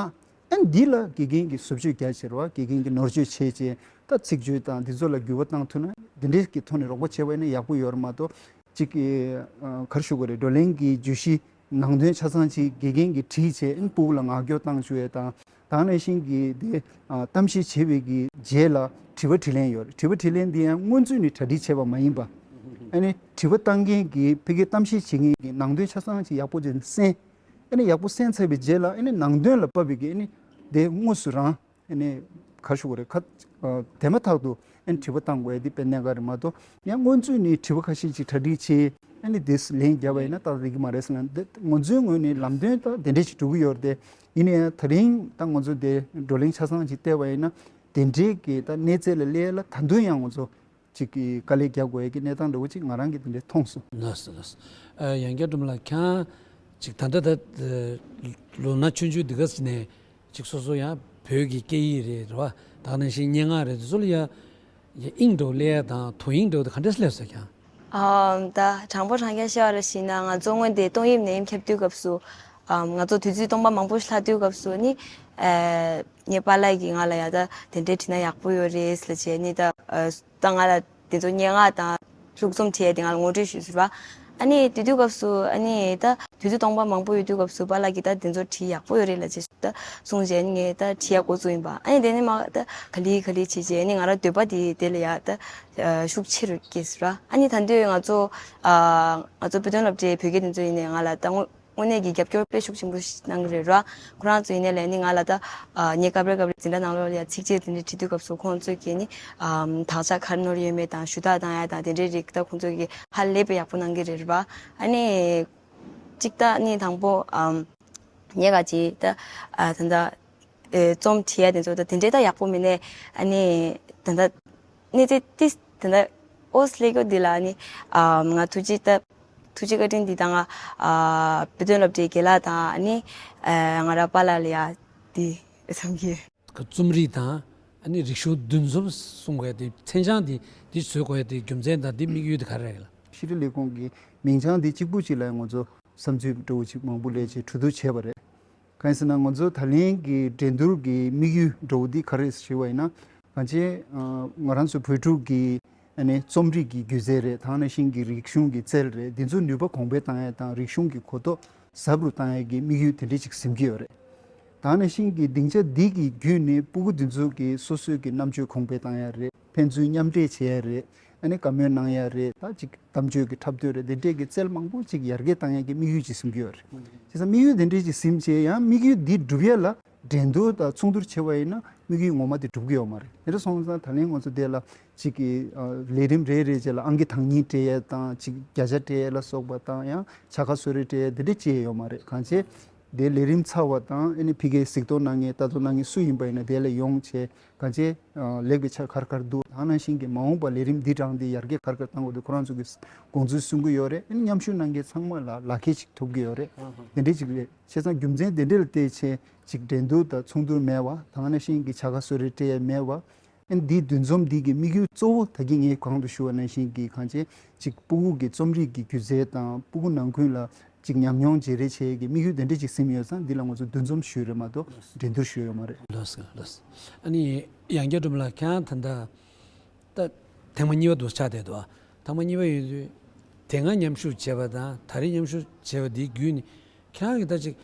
ཨ་འདི་ལ་དགེ་རྒན་གྱིས་བཟོ་བཅོས་རྒྱག་བྱས་རེད་བ། དགེ་རྒན་གྱིས་ནོར་བཅོས་བྱས་བྱས་ད་ཚིག་བརྗོད་དང་འདི་ཚོ་ལ་འགྱུར་བ་བཏང་ཐུབ་ན་འདི་འདྲའི་གི་ཐོག་ནས་རོགས་པ་བྱས་པ་ཡིན་ན་ཡག་པོ་ཡོད་རེད་མ་གཏོགས། གཅིག་གི་ཨ་ག་རེ་ཞུ་དགོས་རེད། བགྲོ་གླེང་གི་བརྗོད་གཞི་ནང་དོན་ཆ་ཚང་ཅིག་དགེ་རྒན་གྱིས་བྲིས་བྱས་ཨ་ནི་སྤུ་གུ་ལ་ངག་སྐྱོར་བཏང་བཅུག་ཡས་དང་། ད་ནང་བཞིན་གྱི་དེ་ཨ་གཏམ་བཤད་བྱེད་པའི་གི་རྗེས་ལ་དྲི་བ་དྲིས་ལན་ཡོད་རེད། དྲི་བ་དྲིས་ལན་འདི་ཡང་སྔོན་ཚུད་ནས་གྲ་སྒྲིག་བྱས་པ་མ་ཡིན་པ། ཨ་ནི་དྲི་བ་བཏང་མཁན་གྱི་ཕ་གིའི་གཏམ་བཤད་བྱེད་མཁན་གྱི་ནང་དོན་ཆ་ཚང་ཅིག་ཡག་པོ་ཅིག་གསན། ཨ་ནི་ཡག་པོ་གསན་ཚར་བའི་རྗེས་ལ་ཨ་ནི་ནང་དོན་ལ་དཔག་པའི་གི་ཨ་ནི་དེ་དངོས་སུ་རང་ཨ་ནི་ག་རེ་ཞུ་དགོས་རེད། ཁ་ཨ་དེ་མ་ཐག་ཏུ་ཨ་ནི་དྲི་བ་བཏང་དགོས་ཡ་དེ་དཔེ་གནད་འགག་རེད་མ་གཏོགས། ཡང་སྔོན་ཚུད་ནས་དྲི་བ་ཁ་ཤས་ཅིག་གྲ་སྒྲིག་བྱས་ཨ་ནི་དེ་ལན་བརྒྱབ་པ་ཡིན་ན་ཏག་ཏག་འགྲིག་གི་མ་རེད་ཟེར་ན། འདི་ང་ཚོའི་ངོས་ནས་ལམ་སྟོན་ད་དེ་འདྲས་ཅིག་འགྲོ་གི་ཡོད་རེད་དེ། ཡིན་ན་ཡང་དེ་རིང་ད་ང་ཚོ་དེ་བགྲོ་གླེང་ཆ་ཚང་ཅིག་བལྟས་པ་ཡིན་ན་དེ་འདྲས་ཀྱི་ད་གནས་ཚད་ལ་སླེབས་ཡ་ལ་ད་དུང་ཡང་ང་ཚོ་ཅིག་གི་དཀའ་ལས་རྒྱག་དགོས་ཡ་གི་གནས་སྟངས་འདྲ་བོ་ཅིག་ང་རང་གིས་དེ་འདྲས་མཐོང་སོང་། ལགས་སོ། ལགས་སོ། ཨ་ཡང་བསྐྱར་སྒྲོལ་མ་ལགས། ཁྱེད་རང་ཅིག་ད་ལྟ་ད་ལོ་ན་ཆུང་ཆུང་འདི་ག་ནས་ཅིག་སོ་སོ་ཡང་བོད་ཀྱི་སྐད་ཡིག་རེད་རེད་བ། ད་ག་ནང་བཞིན་སྙན་ངག་རེད། དེ་ཚོ་ལ་ཡ་ཡ་དབྱིངས་འགྲོ་སླེབས་ཡ་དང་དོ་དབྱིངས་འགྲོ་དེ་ག་འདྲས་སླེབས་སོང་ཁྱེད་རང་། ཨ་ད་དྲང་པོ་དྲང་རྐྱང་བཤད་པ་རེད་ཟེར་ན་ང་ཚོ་སྔོན་དེ་ཏོག་དབྱིབས་ནད་ཡམས་ཁྱབ་དུས་སྐབས་སུ་ཨ་ང་ཚོ་དུས་ཚོད་སྟོང་པ་མང་པོ་ཞིག་ལྷག་དུས་སྐབས་སུ་ནི་ཨ་ངའི་པཱ་ལགས་ཀྱིས་ང་ལ་ཡ་ད་དེ་འདྲས་བྲིས་ན་ཡག་པོ་ཡོད་རེད་ཟེར་བྱས་ནི་ད་ཨ་ད་ང་ལ་དེ་ཚོ་སྙན་ངག་དང་། ལྷུག་རྩོམ་བྲིས་ཡས་དེ་ང་ལ་ངོ་སྤྲོད་ཞུས་ཟེར་བ། ཨ་ནི་དེ་དུས་སྐབས་སུ་ཨ་ནི་ད་དུས་ཚོད་སྟོང་པ་མང་པོ་ཡོད་དུས་སྐབས་སུ་པཱ་ལགས་ཀྱིས་ད་དེ་ཚོ་བྲིས་ཡག་པོ་ཡོད་རེད་ལབ་ཅེས་ད་གསུངས་བྱས་ཨ་ནི་ངས་ད་བྲིས་ཡག་འགོ་བཙུགས་ཡིན་པ། ཨ་ནི་དེ་ནས་མ་ད་ག་ལེ་ག་ལེ་བྱས་བྱས་ཨ་ནི་ང་རང་འདོད་པ་དེ་དེ་ལ་ཡ་ད་ཤུགས་ཆེ་རུ་སྐྱེས་ཟེར་བ། ཨ་ནི་ད་དུང་ང་ཚོ་ཨ་ང་ཚོ་བོད་དོན་སློབ་གྲྭའི་བོད་དགེ་དེ་ཚོ་ཡིན་ནའི་ང་ལ་ད་དངོས། དངོས་གནས་ཀྱི་རྒྱབ་སྐྱོར་དཔེ་ཤུགས་ཆེན་པོ་ཞིག་གནང་གི་རེད་ར། ཁོ་རང་ཚོ་ཡིན་ནའི་ལས་ནི་ང་ལ་ད་ཨ་ངས་སྐབས་རེ་སྐབས་རེ་འཛིན་གྲྭ་ནང་ལོགས་ལ་ཡ་ཚིགས་བཅད་དེ་འདྲ་བྲིས་དུས་སྐབས་སུ་ཁོང་ཚོས་ཀྱིས་ནི་ཨམ་དག་ཆ་ག་རེ་ནོར་ཡོད་མེད་དང་ཞུ་དག་བཏང་ཡ་དང་དེ་འདྲའི་རིགས་ད་ཁོང་ཚོས་ཀྱིས་ཧ་ལས་པའི་ཡག་པོ་གནང་གི་རེད་ར། ཨ་ནི་གཅིག་ད་ནི་དང་པོ་ཨམ་ངས་ག་ཅི་ད་ཨ་ད་ད་ཨེ་རྩོམ་བྲིས་ཡ་དེ་ཚོ་ད་དེ་འདྲའི་ད་ཡག་པོ་མིན་ནའི་ཨ་ནི་ད་ད་གནས་ཚད་ཏིས་ད་ད་ཨོ་སི་ལེ་གོ་འདི་ལ་ནི་ཨམ་ང་ཐུགས་རྗེ་ད། ཐུགས་རྗེ་བཀའ་དྲིན་འདི་དང་ཨ་བོད་དོན་སློབ་གྲྭའི་རྒན་ལགས་དང་ཨ་ནི་ཨ་ང་རང་པཱ་ལགས་ལ་ཡ་འདི་འཚམས་ཀྱི། རྩོམ་རིག་དང་ཨ་ནི་རིག་གཞུང་འདུ་འཛོམས་གསུང་དགོས་ཡ་དེ་མཚན་བྱང་འདི་འདི་བཟོ་དགོས་ཡ་དེ་རྒྱུ་མཚན་དང་འདི་དམིགས་ཡུལ་དེ་ག་རེ་རེད་ལ། ཕྱི་དྲིལ་ལས་ཁུངས་ཀྱི་མིང་བྱང་འདི་གཅིག་པུ་གཅིག་ལ་ང་ཚོ་བསམ་ཚུལ་འདྲ་བོ་ཅིག་མང་པོ་སླེབས་བྱས་གྲོས་བསྡུར་བྱས་པ་རེད། གང་ཡིན་ཟེར་ན་ང་ཚོ་ད་ལན་གྱི་འགྲན་བསྡུར་གྱི་དམིགས་ཡུལ་འདྲ་བོ་འདི་ག་རེ་རེད་ཞུ་བ་ཡིན་ན། གང་ཅི་ང་རང་ཚོ་བོད་ཕྲུག་གི་ཨ་ནི་རྩོམ་རིག་གི་སྒྱུ་རྩལ་རེད། དེ་ནང་བཞིན་གྱི་རིག་གཞུང་གི་རྩལ་རེད། འདི་ཚོ་ནུས་པ་གོང་འཕེལ་བཏང་ཡ་དང་རིག་གཞུང་གི་གོ་རྟོགས་ཟབ་རུ་བཏང་ཡ་གི་དམིགས་ཡུལ་དེ་འདྲ་ཅིག་འཛིན་གྱི་ཡོད་རེད། དེ་ནང་བཞིན་གྱི་སྡིངས་ཆ་འདི་གི་བརྒྱུད་ནས་སྤུ་གུ་འདི་ཚོ་གི་སོ་སོའི་གི་རྣམ་དཔྱོད་གོང་འཕེལ་བཏང་ཡ་རེད། ཕན་ཚུན་མཉམ་འབྲེལ་བྱེད་ཡ་རེད། ཨ་ནི་བཀའ་མོལ་གནང་ཡ་རེད། ད་ཅིག་གཏམ་བརྗོད་ཀྱི་འཁྲབ་སྟོན་རེད། འདི་འདྲས་ཀྱི་རྩལ་མང་པོ་ཅིག་ཡར་རྒྱས་བཏང་ཡ་གི་དམིགས་ཡུལ་ཅིག་འཛིན་གྱི་ཡོད་རེད། བྱས་ཙང་དམིགས་ཡུལ་འདི་འདྲས་ཅིག་འཛིན་བྱས་ཡང་དམིགས་ཡུལ་འདི་འགྲུབ་ཡ་ལ་འགྲན་བསྡུར་དང་ཚོགས་འདུར་བྱེད་པ་ཡིན་ན་དམིགས་ཡུལ་ངོ་མ་དེ་འགྲུབ་ཀྱི་ཡོད་མ་རེད། དེ་འདྲ་སོང་ཙང་ད་ལན་ང་ཚོ་དེ་ལ་ཅིག་གི་ལས་རིམ་རེ་རེ་བཅས་ལ་ཨང་ཀི་དང་ཉིད་སྤྲད་ཡ་དང་ཅིག་བརྒྱ་ཆ་སྤྲད་ཡ་ལ་སོགས་པ་དང་ཡང་བྱ་དགའ་གསོལ་རས་སྤྲད་ཡ་འདི་འདྲས་བྱས་ཡོད་མ་རེད། གང་བྱས་དེ་ལས་རིམ་ཚར་བ་དང་ཨ་ནི་ཕ་གིའི་གཟིགས་རྟོག་གནང་མཁན་ལྟ་རྟོག་གནང་མཁན་སུ་ཡིན་པ་ཡིན་ན་དེ་ལ་ཡོང་བྱས་གང་བྱས་ལེགས་པའི་ཆ་ག་རེ་ག་རེ་འདུག་དེ་ནང་བཞིན་གྱི་མ་འོངས་པ་ལས་རིམ་འདི་དང་འདི་ཡར་རྒྱས་ག་རེ་ག་རེ་གཏང་དགོས་འདུག་ཁོ་རང་ཚོ་གི་དགོངས་ཚུལ་གསུང་གི་ཡོད་རེད། ཨ་ནི་མཉམ་ཞུགས་གནང་མཁན་ཚང་མ་ལ་ལག་ཁྱེར་ཅིག་ཐོབ་ཀྱི་ཡོད་རེད། དེ་འདྲས་ཅིག་རེད། བྱས་ཙང་རྒྱུ་མཚན་དེ་འདྲས་ལ་བལྟས་བྱས་ཅིག་འགྲན་བསྡུར་དང་ཚོགས་འདུ་མེད་པ་དེ་ནང་བཞིན་གྱི་བྱ་དགའ་གསོལ་རས་སྤྲད་ཡ་མེད་པ། ཨ་ནི་འདིའི་འདུ་འཛོམས་འདི་གི་དམིགས་ཡུལ་གཙོ་བོ་ད་གིན་ངས་གོང་དུ་ཞུ་བ་ནང་བཞིན་གྱི་གང་བྱས་ཅིག་སྤུ་གུ་གི་རྩོམ་རིག་གི་སྒྱུ་རྩལ་དང་སྤུ་གུ་ནང་ཁུལ་ལ་ཅིག་ཉམས་མྱོང་བརྗེ་རེས་བྱེད་ཀྱི་དམིགས་ཡུལ་དེ་འདྲ་ཅིག་ཟིན་ཡོད་ཙང་འདི་ལ་ང་ཚོ་འདུ་འཛོམས་ཞུས་རེད་མ་གཏོགས་འགྲན་བསྡུར་ཞུས་ཡོད་མ་རེད། ལགས་སོ་ལགས་སོ། ཨ་ནི་ཡང་བསྐྱར་སྒྲོལ་མ་ལགས་ཁྱེད་རང་ད་ལྟ་ད་ཐེངས་མ་གཉིས་པ་འདུག་ཆགས་བསྡད་འདུག་ཨ་ཐེངས་མ་གཉིས་པ་ཡོད་དུས་དེ་སྔ་མཉམ་ཞུགས་བྱས་པ་དང་ད་རེས་མཉམ་ཞུགས་བྱས་པ་འདིའི་བརྒྱུད་ནས་ཁྱེད་རང་གིས་ད་ཅིག་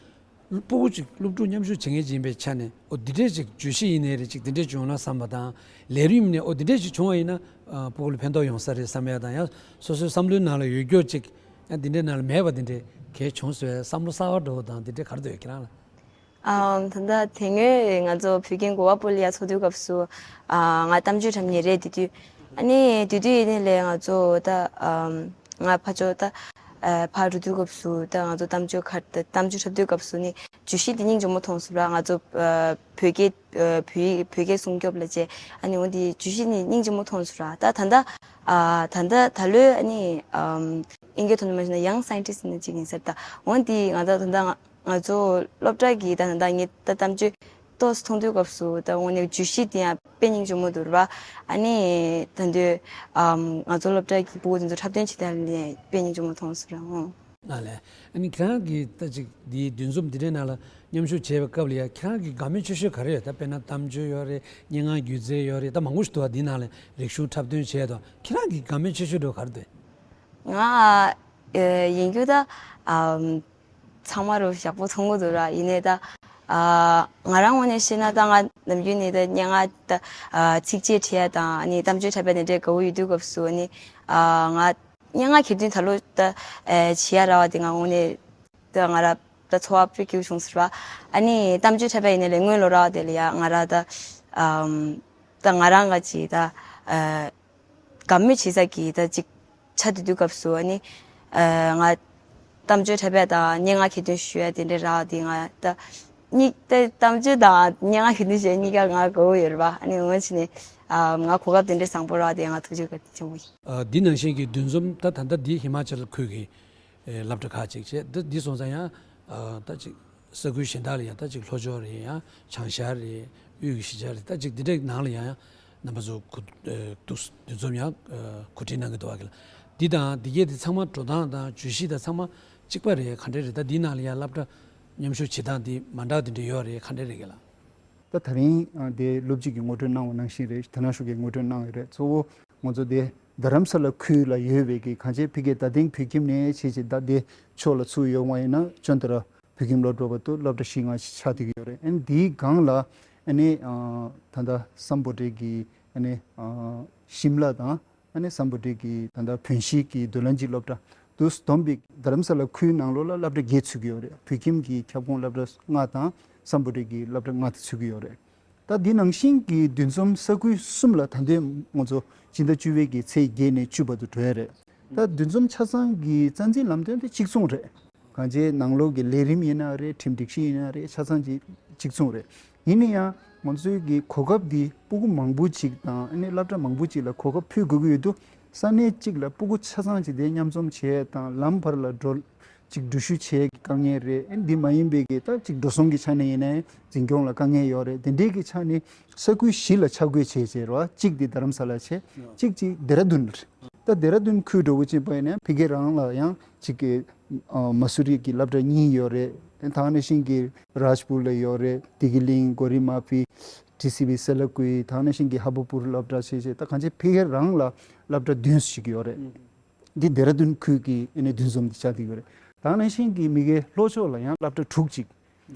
སྤུ་གུ་གཅིག་སློབ་ཕྲུག་མཉམ་ཞུགས་བྱེད་མཁན་ཅིག་ཡིན་པའི་ཆ་ནས་ཨོ་འདི་འདྲས་ཅིག་བརྗོད་གཞི་ཡིན་ནའི་རེད། ཅིག་འདི་འདྲས་བྱུང་ན་བསམ་པ་དང་ལས་རིམ་ནས་ཨོ་འདི་འདྲས་ཅིག་བྱུང་བ་ཡིན་ན་ཨ་སྤུ་གུ་ལ་ཕན་ཐོགས་ཡོང་ས་རེད་བསམ་ཡ་དང་ཡང་སོ་སོའི་བསམ་བློའི་ནང་ལ་ཡོད་རྒྱུ་ཅིག་ཡང་འདི་འདྲས་ནང་ལ་མེད་པ་འདི་འདྲས་གལ་བྱུང་སོང་བས་བསམ་བློ་གསར་བ་འདྲ་བོ་དང་འདི་འདྲས་ག་རེ་འདུག་ཁྱེད་རང་ལ། ཨམ་ད་ལྟ་དེ་སྔོན་ང་ཚོ་བོད་ཁྱིམ་གོ་བ་པོ་ལི་ཡ་ཚོགས་འདུའི་སྐབས་སུ་ཨ་ང་གཏམ་བརྗོད་འཁྲབ་མཁན་རེད། དེ་དུས་ཨ་ནི་དེ་དུས་ཡིན་ནའི་ལས་ང་ཚོ་ད་ཨམ་ང་ཕར་ཕྱོགས་ད་ཨ་ཕར་འགྲོ་དུས་སྐབས་སུ་ད་ང་ཚོ་གཏམ་བརྗོད་ཁ་གཏམ་བརྗོད་འཁྲབ་དུས་སྐབས་སུ་ནི་བརྗོད་གཞི་འདི་སྙིང་རྗེ་མོ་མཐོང་སོང་ར། ང་ཚོ་ཨ་བོད་སྐད་ཨ་བོད་ཡིག་བོད་སྐད་སྲུང་སྐྱོབ་ལ་བྱས་ཨ་ནི་འོ་འདི་བརྗོད་གཞི་ནི་སྙིང་རྗེ་མོ་མཐོང་སོང་ར། ད་ད་ལྟ་ཨ་ད་ལྟ་ད་ལོའི་ཨ་ནི་ཨམ་ཨིན་སྐད་ཐོག་ནས་མ་ཞུས་ན་ཡང་སའིན་ཊིསཊ་ནི་གཅིག་ཡིན་ཟེར། ད་འོ་འདི་ང་ད་ད་ལྟ་ང་ང་ཚོ་སློབ་གྲྭ་གི་ད་ད་ངས་ད་གཏམ་བརྗོད་ཏོག་ཙམ་མཐོང་དུས་སྐབས་སུ་ད་དངོས་གནས་བརྗོད་གཞི་དེ་ཡང་དཔེ་སྙིང་རྗེ་མོ་འདུག་ར། ཨ་ནི་ད་དུང་ཨམ་ང་ཚོ་སློབ་གྲྭ་གི་སྤུ་གུ་དེ་ཚོ་འཁྲབ་སྟོན་བྱེད་སྟངས་ལ་དཔེ་སྙིང་རྗེ་མོ་མཐོང་སོང་ར། ཨོ། ཨ་ལས། ཨ་ནི་ཁྱེད་རང་གིས་ད་ཅིག་འདིའི་འདུ་འཛོམས་འདི་འདྲའི་ནང་ལ་མཉམ་ཞུགས་བྱས་པའི་སྐབས་ལ་ཡང་ཁྱེད་རང་གི་དགའ་མོས་ཆེ་ཤོས་ག་རེ་ཡོད། ད་དཔེར་ན་གཏམ་བརྗོད་ཡོད་རེད། སྙན་ངག་སྒྱུ་རྩལ་ཡོད་རེད། ད་མང་པོ་ཞིག་འདུག་བ། འདིའི་ནང་ལ་རིག་གཞུང་འཁྲབ་སྟོན་བྱས་དང་ཁྱེད་རང་གི་དགའ་མོས་ཆེ་ཤོས་འདྲ་བོ་ག་རེ་འདུག་ང་ཨ་ཡིན་རྒྱུ་ད་ཨམ་ཚང་མ་རུ་ཡག་པོ་མཐོང་གི་འདུག་ར། ཡིན་ནའི་ད་ཨ་ང་རང་ངོས་ནས་བཤད་ན་ད་ང་ནམ་རྒྱུན་ནས་ད་སྙན་ངག་ད་ཨ་ཚིགས་བཅད་བྲིས་ཡ་དང་ཨ་ནི་གཏམ་བརྗོད་འཁྲབ་པ་དེ་འདྲའི་དགའ་བོ་ཡོད་དུས་སྐབས་སུ་ཨ་ནི་ཨ་ང་སྙན་ངག་གི་དོན་ད་ལོ་ད་ཨ་བྱེད་ཡ་ར་བ་དེ་ང་ངོས་ནས་ད་ང་ར་ད་ཚོར་བ་དཔེ་སྐྱིད་པོ་བྱུང་ཟེར་བ། ཨ་ནི་གཏམ་བརྗོད་འཁྲབ་པ་ཡིན་ནའི་ལས་སྔོན་ལོ་ར་བ་དེ་ལ་ཡ་ང་ར་ད་ཨམ་ད་ང་རང་ག་ཅིག་ད་ཨ་དགའ་མོས་བྱེད་ས་གི་ད་ཅིག་ཆ་དེ་དུས་སྐབས་སུ་ཨ་ནི་ཨ་ང་གཏམ་བརྗོད་འཁྲབ་ཡ་དང་སྙན་ངག་གི་དོན་ཞུ་ཡ་དེ་འདྲའི་རག་དེ་ང་ད་གཉིས་ད་གཏམ་བརྗོད་དང་སྙན་ངག་གི་དོན་ཞུ་ཡ་གཉིས་ཀ་ང་དགའ་བོ་ཡོད་རེད་པ། ཨ་ནི་འོན་ཆེ་ནས་ཨ་ང་གོ་སྐབས་དེ་འདྲའི་བཟང་པོ་རག་དེ་ང་ཐུགས་རྗེ་བཀའ་དྲིན་ཆེན་པོ་ཡིན། ཨ་འདི་ནང་བཞིན་གྱི་འདུ་འཛོམས་ད་ད་ལྟ་འདི་ཧི་མ་ཅལ་ཁུལ་གྱི་ཨེ་སློབ་གྲྭ་ཁག་ཅིག་བྱས། འདི་འདི་སོང་ཙང་ཡང་ཨ་ད་ཅིག་ས་ཁུལ་གཞན་དག་ལ་ཡང་ད་ཅིག་ལྷོ་ཕྱོགས་རེད། ཡང་བྱང་ཤར་རེད། དབུས་ཀྱི་གཞིས་ཆགས་རེད། ད་ཅིག་འདི་འདྲའི་ནང་ལ་ཡང་ཡང་རྣམ་པ་ཚོ་གོ་ཨེ་འདུག་འདུ་འཛོམས་ཡང་ཨ་གོ་སྒྲིག་གནང་གི་འདུག་བ་གི་ལ། འདི་དང་འདི་གས་འདི་ཚང་མ་འགྲོ་སྟངས་དང་བརྗོད་གཞི་དང་ཚང་མ་གཅིག་པ་རེད། ག་འདྲ་རེད། ད་འདི་ནང་ལ་ཡང་སློབ་གྲྭ་མཉམ་ཞུགས་བྱེད་སྟངས་འདི་མ་འདྲ་འདི་འདྲ་ཡོད་རེད། ག་འདྲ་རེད་གི་ལ། ད་ད་རིང་ཨ་དེ་སློབ་སྤྱི་གིས་ངོ་སྤྲོད་གནང་བ་ནང་བཞིན་རེད། ད་ནང་ཞུ་གིས་ངོ་སྤྲོད་གནང་ཡོད་རེད། གཙོ་བོ་ང་ཚོ་དེ་རྡ་རམ་ས་ལ་ཁུལ་ལ་ཡོད་པའི་གི་གང་ཅི་ཕ་གིའི་ད་ཐེངས་བོད་ཁྱིམ་ནས་བྱས་བྱས་ད་དེ་ཕྱོགས་ལ་ཚུར་ཡོང་བ་ཡིན་ན་ཅོན་ཏ་ར་བོད་ཁྱིམ་སློབ་གྲྭ་བར་དུ་སློབ་གྲྭ་བཞི་ལྔ་ཞིག་ཆགས་བསྡད་ཀྱི་ཡོད་རེད། ཨ་ནི་དེའི་སྒང་ལ་ཨ་ནི་ཨ་ད་ལྟ་སམ་བྷོ་ཊའི་གི་ཨ་ནི་ཨ་ཤིམ་ལ་དང་ཨ་ནི་སམ་བྷོ་ཊའི་གི་ད་ལྟ་བོན་གཞིས་ཀྱི་མདོ་ལན་གྱི་སློབ་གྲྭ་དུ་བསྡོམས་པའི་རྡ་རམ་ས་ལ་ཁུལ་ནང་ལོགས་ལ་སློབ་གྲྭ་བརྒྱད་ཚུད་ཀྱི་ཡོད་རེད། བོད་ཁྱིམ་གྱི་ཁྱབ་ཁོངས་སློབ་གྲྭ་ལྔ་དང་སམ་བྷོ་ཊའི་གི་སློབ་གྲྭ་ལྔ་དེ་ཚུད་ཀྱི་ཡོད་རེད། ད་འདི་ནང་བཞིན་གྱི་འདུ་འཛོམས་ས་ཁུལ་གསུམ་ལ་ད་ལྟའི་ང་ཚོ་སྤྱི་ཟླ་བཅུ་པའི་གི་ཚེས་བརྒྱད་ནས་བཅུ་བར་དུ་འགྲོ་ཡ་རེད། ད་འདུ་འཛོམས་ཆ་ཚང་གི་རྩ་འཛིན་ལམ་སྟོན་དེ་གཅིག་མཚུངས་རེད། གང་ཅིའི་ནང་ལོགས་ཀྱི་ལས་རིམ་ཡིན་ན་རེད། ཁྲིམས་སྒྲིག་གཞི་ཡིན་ན་རེད། ཆ་ཚང་གཅིག་གཅིག་མཚུངས་རེད། ཡིན་ན་ཡང་ང་ཚོའི་གི་གོ་སྐབས་འདི་སྤུ་གུ་མང་པོ་ཅིག་དང་ཨ་ནི་སློབ་གྲྭ་མང་པོ་ཅིག་ལ་གོ་སྐབས་ཕུལ་དགོས་ཀྱི་ཡོད་དུས་ ས་གནས་གཅིག་ལ་སྤུ་གུ་ཆ་ཚང་ཅིག་དེ་མཉམ་འཛོམས་བྱེད་ཡས་དང་ལམ་བར་ལ་འགྲོ་ཅིག་འགྲུལ་བཞུད་བྱེད་ཡས་ཀྱི་དཀའ་ངལ་རེད། ཨ་ནི་འདི་མ་ཡིན་པའི་གི་ད་ཅིག་འགྲོ་སོང་གི་ཆ་ནས་ཡིན་ནའི་འཛིན་སྐྱོང་ལ་དཀའ་ངལ་ཡོད་རེད། དེ་འདྲའི་གི་ཆ་ནས་ས་ཁུལ་བཞི་ལ་ཆ་བགོས་བྱས་བྱས་རེད་བ། གཅིག་དེ་རྡ་རམ་ས་ལ་བྱས། གཅིག་ཅིག་ལྡེ་ར་ལྡུན་རེད། ད་ལྡེ་ར་ལྡུན་ཁུལ་འདྲ་བོ་ཅིག་པ་ཡིན་ན་ཕ་གི་རང་ལ་ཡང་ཅིག་གི་ཨ་མ་སུ་རི་གི་སློབ་གྲྭ་གཉིས་ཡོད་རེད། ད་ག་ནང་བཞིན་གི་རཱཇ་པུར་ལ་ཡོད་རེད། བདེ་སྐྱིད་གླིང་གོ་རི་མ་ཕི། ཊི་སི་བི་སེ་ལ་ཀུའི། ད་ག་ནང་བཞིན་གི་ཧ་བ་པུར་སློབ་གྲྭ་བྱས་བྱས། ད་གང་ཅི་ཕ་གི་རང་ལ་སློབ་གྲྭ་བདུན་ཞིག་ཡོད་རེད། འདི་ལྡེ་ར་ལྡུན་ཁུལ་གྱི་ཨ་ནི་འདུ་འཛོམས་འདི་ཆགས་བསྡད་ཡོད་རེད། ད་ག་ནང་བཞིན་གྱི་མ་གི་ལྷོ་ཕྱོགས་ལ་ཡང་སློབ་གྲྭ་དྲུག་ཅིག་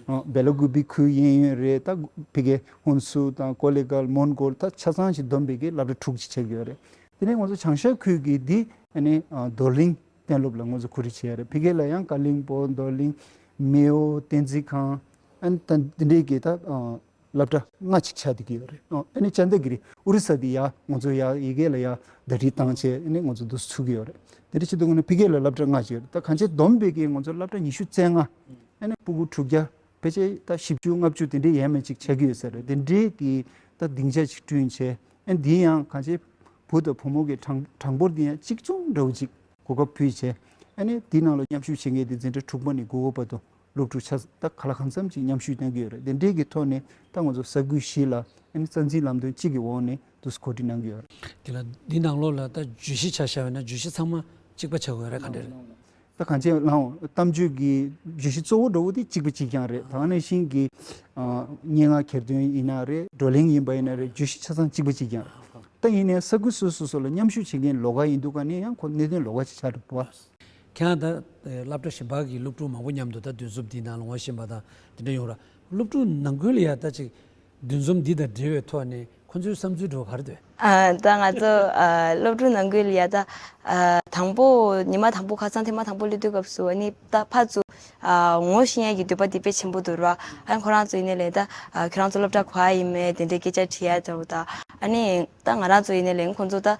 ཨ་སྦེ་ལ་ཀུ་པི་ཁུལ་གཡས་གཡོན་རེད། ད་ཕ་གི་ཧུན་སུར་དང་ཀོ་ལེ་གལ་མོན་གོལ་ད་ཆ་ཚང་ཞིག་བསྡོམས་པའི་གི་སློབ་གྲྭ་དྲུག་ཅིག་ཆགས་ཀྱི་ཡོད་རེད། དེ་ནས་ང་ཚོ་བྱང་ཤར་ཁུལ་གྱི་འདི་ཨ་ནི་ཨ་རྡོར་གླིང་གཏན་སློབ་ལ་ང་ཚོ་གོ་སྒྲིག་བྱས་ཡོད་རེད། ཕ་གི་ལ་ཡང་ཀ་ལིང་པོ་རྡོར་གླིང་མེའོ་བསྟན་འཛིན་ཁང་ཨ་ནི་ད་འདི་འདྲའི་གི་ད་ཨ། སློབ་གྲྭ་ལྔ་ཅིག་ཆགས་བསྡད་ཀྱི་ཡོད་རེད། ཨོ་ཨ་ནི་ཅན་དྷ་གི་རི་ཨོ་རི་ས་དེ་ཡ་ང་ཚོ་ཡ་ཡི་གེ་ལ་ཡ་ཟླ་སྒྲིལ་བཏང་བྱས་ཨ་ནི་ང་ཚོ་འདུག་ཚུགས་ཀྱི་ཡོད་རེད། དེ་འདྲ་བྱེད་དུས་ང་ནི་ཕ་གི་ལ་སློབ་གྲྭ་ལྔ་ཅིག་ཡོད་རེད། ད་གང་ཅི་བསྡོམས་པའི་གི་ང་ཚོ་སློབ་གྲྭ་ཉི་ཤུ་རྩ་ལྔ་ཨ་ནི་སྤུ་གུ་དྲུག་བརྒྱ་ཕལ་ཆེར་ད་བཞི་བཅུ་ལྔ་བཅུ་དེ་འདྲ་ཡས་མས་ཅིག་ཆགས་ཀྱི་ཡོད་ས་རེད། དེ་འདྲའི་གི་ད་སྡིངས་ཆ་ཅིག་བསྐྲུན་བྱས་ཨ་ནི་དེ་ཡང་གང་ཅི་བུ་དང་བུ་མོ་གི་གྲངས་གྲངས་འབོར་དེ་ཡང་གཅིག་མཚུངས་འདྲ་བོ་ཅིག་གོ་སྐབས་ཕུལ་བྱས། ཨ་ནི་དེའི་ནང་ལ་མཉམ་ཞུགས་བྱེད་མཁན་དེ་འཛིན་གྲྭ་དྲུག་པ་ནས་དགུ་པ་བར་དུ་སློབ་ཕྲུག་ཆ་ད་ག་ལ་གང་འཚམ་ཅིག་མཉམ་ཞུགས་གནང་གི་ཡོད་རེད། དེ་འདྲའི་གི་ཐོག་ནས་ད་ང་ཚོ་ས་ཁུལ་བཞི་ལ་ཨ་ནི་རྩ་འཛིན་ལམ་སྟོན་གཅིག་གི་འོག་ནས་འདུག་གོ་སྒྲིག་གནང་གི་ཡོད་རེད། དེ་ལ་འདི་ནང་ལོགས་ལ་ད་བརྗོད་གཞི་ཆ་བཞག་པ་ཡིན་ན་བརྗོད་གཞི་ཚང་མ་གཅིག་པ་ཆགས་དགོས་རེད་ག་འདྲ་རེད། ད་གང་ཅི་ལའང་གཏམ་བརྗོད་ཀྱི་བརྗོད་གཞི་གཙོ་བོ་འདྲ་བོ་དེ་གཅིག་པ་གཅིག་རྐྱང་རེད། ད་ག་ནང་བཞིན་གྱི་ཨ་སྙན་ངག་གྱེར་འདོན་ཡིན་ན་རེད། བགྲོ་གླེང་ཡིན་པ་ཡིན་ན་རེད། བརྗོད་གཞི་ཆ་ཚང་གཅིག་པ་གཅིག་རྐྱང་རེད། ད་ཡིན་ནའི་ས་ཁུལ་སོ་སོ་སོ་ལ་མཉམ་ཞུགས་བྱེད་མཁན་ལོགས་ཀ་ཡིན་དུས་ག་ནས་ཡང་ཁོ་གནད་དོན་ལོགས་ཀ་ཅིག་ཆགས་འགྲོ་བ། ཁྱེད་རང་ད་སློབ་གྲྭ་གཞན་པ་གི་སློབ་ཕྲུག་མང་པོ་མཉམ་དུ་ད་འདུ་འཛོམས་འདི་ནང་ལ་ངོ་ཤེས་པ་དང་དེ་འདྲ་ཡོང་ར། སློབ་ཕྲུག་ནང་ཁུལ་ལ་ཡ་ད་ཅིག་འདུ་འཛོམས་འདི་དང་འབྲེལ་བའི་ཐོག་ནས་ཁོ་ཚོའི་བསམ་ཚུལ་འདྲ་བོ་ག་རེ་འདུག་ཨ་ད་ང་ཚོ་ཨ་སློབ་ཕྲུག་ནང་ཁུལ་ལ་ཡ་ད་ཨ་དང་པོ་ཉི་མ་དང་པོ་ཁ་སང་ཐེངས་མ་དང་པོ་སླེབས་དུས་སྐབས་སུ་ཨ་ནི་ད་ཕར་ཚུར་ཨ་ངོ་ཤེས་ཡ་གི་འདོད་པ་དེ་དཔེ་ཆེན་པོ་འདུག་ར། ཨ་ཁོ་རང་ཚོ་ཡིན་ནའི་ལས་ད་ཨ་ཁྱོད་རང་ཚོ་སློབ་གྲྭ་ག་པར་ཡིན་མིན་དེ་འདྲའི་སྐད་ཆ་དྲི་ཡ་འདྲ་བོ་ད་ཨ་ནི་ད་ང་རང་ཚོ་ཡིན་ནའི་ལས་ཁོ་ཚོ་ད་ཨ་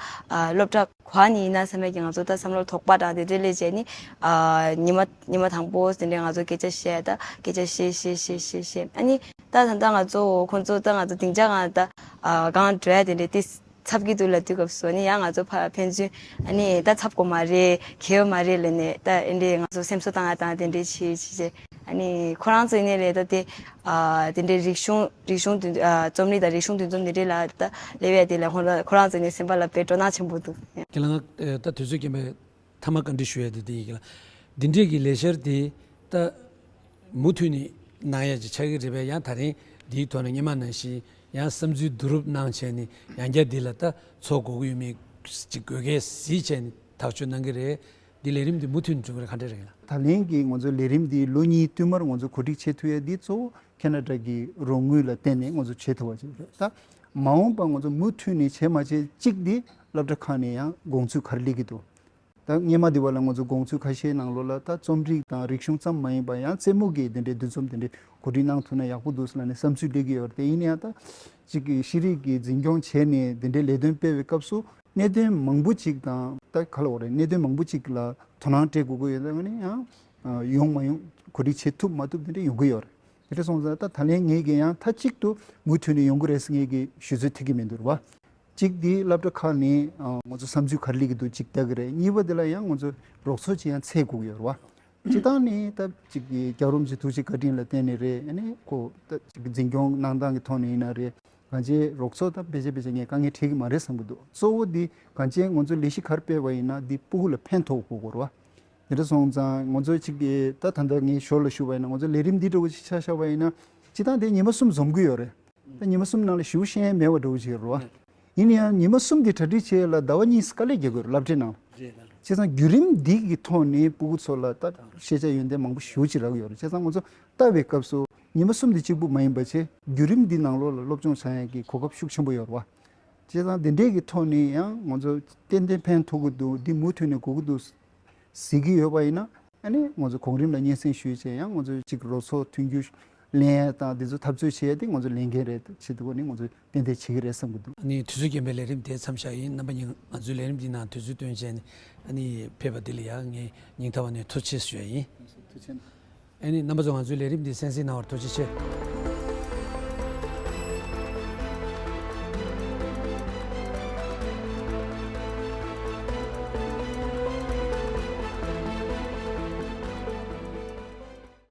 སློབ་གྲྭ་ག་པར་ནས་ཡིན་ན་བསམ་ཡས་ཀྱི་ང་ཚོ་ད་བསམ་བློ་དོགས་པ་དང་དེ་འདྲ་སླེབས་བྱས་ནི། ཨ་ཉི་མ་ཉི་མ་དང་པོ་དེ་འདྲའི་ང་ཚོ་སྐད་ཆ་བཤད་ད་སྐད་ཆ་བཤད་བཤད་བཤད་བཤད་བཤད། ཨ་ནི་ད་ད་ལྟ་ང་ཚོ་ཁོང་ཚོ་ད་ང་ཚོ་སྡིངས་ཆ་སྒང་ད་ཨ་སྒང་འགྲོ་ཡ་དེ་འདྲའི་ཏི་འཚབ་ཀྱི་འདུག་ལབ་དུས་སྐབས་སུ་ནི་ཡང་ང་ཚོ་ཕ་ཕན་ཚུན་ཨ་ནི་ད་འཚབ་དགོས་མ་རེད། གལ་ཡོད་མ་རེད་ལབ་ནས་ད་ཨེ་འདྲའི་ང་ཚོ་སེམས་གསོ་བཏང་ཡ་དང་དེ་འདྲའི་བྱེད་བྱེད་བྱེད། ཨ་ནི་ཁོ་རང་ཚོ་ཡིན་ནའི་རེད་ད་དེ། ཨ་དེ་འདྲའི་རིག་གཞུང་རིག་གཞུང་འདུ་ཨ་རྩོམ་རིག་དང་རིག་གཞུང་འདུ་འཛོམས་འདི་འདྲའི་ལ་ད་སླེབས་ཡ་དེ་ལ་ཁོང་ལ་ཁོ་རང་ཚོ་ནི་སེམས་པ་ལ་དཔེ་སྤྲོ་སྣང་ཆེན་པོ་འདུག་ཁྱེད་ལ་ང་ད་དུས་ཚོད་རྐྱེན་པས་མཐའ་མ་བཀའ་འདྲི་ཞུ་ཡ་དེ་དེ་ཡིན་གྱི་ལ། འདི་འདྲའི་གི་ལས་འཆར་དེ་ད་མུ་མཐུད་ནས་གནང་ཡ་ཅིག་ཆགས་ཀྱི་རེད་པས། ཡང་ད་རིང་འདིའི་ཐོག་ནས་སྔོན་མ་ནང་བཞིན་ཡང་བསམ་ཚུལ་བསྡུ་རུབ་གནང་བྱས་ནས་ཡང་བསྐྱར་འདི་ལ་ད་ཚོགས་དགོས་ཀྱི་ཡོད་མེད་ཅིག་དགོས་གལ་གཟིགས་བྱས་ནས་ཐག་གཅོད་གནང་གི་རེད། འདི་ལས་རིམ་འདི་མུ་མཐུད་ནས་འགྲོ་གི་རེད་ག་འདྲ་རེད་ལ། ད་ལན་གྱི་ང་ཚོ་ལས་རིམ་འདི་ལོ་གཉིས་བསྟུད་མར་ང་ཚོ་གོ་སྒྲིག་བྱེད་ཐུབ་ཡ་འདི་གཙོ་བོ་ཁེ་ན་ཌ་གི་རོགས་དངུལ་ལ་བརྟེན་ནས་ང་ཚོ་བྱེད་ཐུབ་པ་ཅིག་རེད། ད་མ་འོངས་པ་ང་ཚོ་མུ་མཐུད་ནས་བྱེད་མ་བྱེད་གཅིག་འདི་སློབ་གྲྭ་ཁག་ནས་ཡང་དགོངས་ཚུལ་ག་རེ་སླེབས་ཀྱི་འདུག་ད་སྔོན་མ་འདི་བ་ལ་ང་ཚོ་དགོངས་ཚུལ་ཁ་ཤས་ནང་ལོགས་ལ་ད་རྩོམ་རིག་དང་རིག་གཞུང་ཙམ་མ་ཡིན་པ་ཡང་རྩེད་མོ་གི་དེ་འདྲའི་འདུ་འཛོམས་དེ་འདྲའི་གོ་སྒྲིག་གནང་ཐུབ་ན་ཡག་པོ་འདུག་ཟེར་ལབ་ནས་བསམ་ཚུལ་སླེབས་ཀྱི་ཡོད་རེད། དེ་ཡིན་ན་ཡང་ད་ཅིག་གི་ཤེས་རིག་གི་འཛིན་སྐྱོང་བྱས་ནས་དེ་འདྲའི་ལས་དོན་སྤེལ་བའི་སྐབས་སུ་གནད་དོན་མང་པོ་ཅིག་དང་ད་ག་ལ་འོ་རེད། གནད་དོན་མང་པོ་ཅིག་ལ་དོ་སྣང་སྤྲད་དགོས་ཀྱི་ཡོད་ན་ནི་ཡང་ཡོང་མ་ཡོང་གོ་སྒྲིག་བྱེད་ཐུབ་མ་ཐུབ་དེ་འདྲ་ཡོང་གི་ཡོད་རེད། དེ་འདྲ་སོང་ཙང་ད་ད་ལན་ངེད་ཀྱིས་ཡང་མཐའ་གཅིག་ཏུ་མུ་མཐུད་ནས་ཡོང་གི་རེད་ཟེར་ངེད་ཀྱིས་ཞུ་ཚོད་ཐིག་གི་མི་འདུག་རེད་བ། གཅིག་འདི་སློབ་གྲྭ་ཁག་ནས་ཨ་ང་ཚོ་བསམ་ཚུལ་ག་རེ་སླེབས་ཀྱི་འདུག་གཅིག་ལྟ་གི་རེད། གཉིས་པ་འདི་ལ་ཡང་ང་ཚོ་རོགས་ཚོགས་ཅིག་ཡང་འཚོལ་དགོས་ཀྱི་ཡོད་རེད་བ། སྤྱིར་བཏང་ནི་ད་ཅིག་གི་རྒྱལ་བ་རིན་པོ་ཆེ་ཐུགས་རྗེ་བཀའ་དྲིན་ལ་བརྟེན་ནས་རེད། ཨ་ནི་ཁོ་ད་ཅིག་གི་འཛིན་སྐྱོང་གནང་སྟངས་ཀྱི་ཐོག་ནས་ཡིན་ན་རེད། གང་ཅི་རོགས་ཚོགས་ད་ཕལ་ཆེར་ཕལ་ཆེར་ངས་དཀའ་ངལ་འཕྲད་ཀྱི་མ་རེད་བསམ་གྱི་འདུག་གཙོ་བོ་འདི་གང་ཅི་ང་ཚོ་ལས་གཞི་ག་རེ་སྤེལ་བ་ཡིན་ན་འདི་སྤུ་གུ་ལ་ཕན་ཐོགས་དགོས་ཀྱི་རེད་བ། དེ་འདྲ་སོང་ཙང་ང་ཚོ་གཅིག་གི་ད་ད་ལྟ་ངས་ཞོར་ལ་ཞུ་བ་ཡིན་ན་ང་ཚོ་ལས་རིམ་འདི་འདྲ་བོ་ཞིག་ཆ་བཞག་པ་ཡིན་ན་སྤྱིར་བཏང་དེ་ཉི་མ་གསུམ་འཛོམས་ཀྱི་ཡོད་རེད། ད་ཉི་མ་གསུམ་ནང་ལ་ཞེ་པོ་ཤེས་ཡ་མེད་པ་འདྲ་བོ་ཞིག་རེད་བ། ཡིན་ན་ཡང་ཉི་མ་གསུམ་དེ་གྲ་སྒྲིག་བྱེད་ཡ་ལ་ཟླ་བ་གཉིས་དཀའ་ལས་རྒྱག་དགོས་རེད་སློབ་གྲྭའི་ནང་། རེད་ད། བྱས་ཙང་བརྒྱུད་རིམ་འདི་གི་ཐོག་ནས་སྤུ་གུ་ཚོ་ལ་ད་ཤེས་བྱ་ཡོན་ཏན་མང་པོ་ཞེ་པོ་ཅིག་རག་གི་ཡོད་རེད། བྱས་ཙང་ང་ཚོ་ལྟ་བའི་སྐབས་སུ་ཉི་མ་གསུམ་དེ་གཅིག་པུ་མ་ཡིན་པ་བྱས་བརྒྱུད་རིམ་འདི་ནང་ལོགས་ལ་སློབ་སྦྱོང་བྱ་ཡ་གི་གོ་སྐབས་ཤུགས་ཆེན་པོ་ཡོད་རེད་བ། བྱས་ཙང་དེ་འདྲས་ཀྱི་ཐོག་ནས་ཡང་ང་ཚོ་ཏན་ཏན་ཕན་ཐོགས་ཀྱི་འདུག་འདི་མུ་མཐུད་ནས་དགོས་ཀྱི་འདུག་ཟེར་གྱི་ཡོད་པ་ཡིན་ན་ཨ་ནི་ང་ཚོ་གོང་རིམ་ལ་སྙན་སེང་ཞུས་བྱས་ཡང་ང་ཚོ་གཅིག་རོགས་ཚོགས་མཐུན་འགྱུར་ལེན་ཡ་དང་དེ་ཚོ་འཐབ་རྩོད་བྱེད་ཡ་དེ་ང་ཚོ་ལས་འགན་རེད། བྱེད་དུས་ནི་ང་ཚོ་ཏན་ཏན་བྱེད་ཀྱི་རེད་བསམ་གྱི་འདུག་ཨ་ནི་དུས་ཚོད་རྐྱེན་པས་ལས་རིམ་དེ་མཚམས་བཞག་ཡིན། རྣམ་པ་གཉིས་ང་ཚོའི་ལས་རིམ་འདི་ནང་དུས་ཚོད་བཏོན་བྱས་ནས་ཨ་ནི་ཕེབས་པ་འདི་ལ་ཡང་ངས་སྙིང་ཐག་པ་ནས་ཐུགས་རྗེ་ཆེ་ཞུ་ཡ་ཡིན། ཐུགས་རྗེ་ཆེ། ཨ་ནི་རྣམ་པ་ཚོ་ང་ཚོའི་ལས་རིམ་འདི་གསན་གཟིགས་གནང་བར་ཐུགས་རྗེ་ཆེ།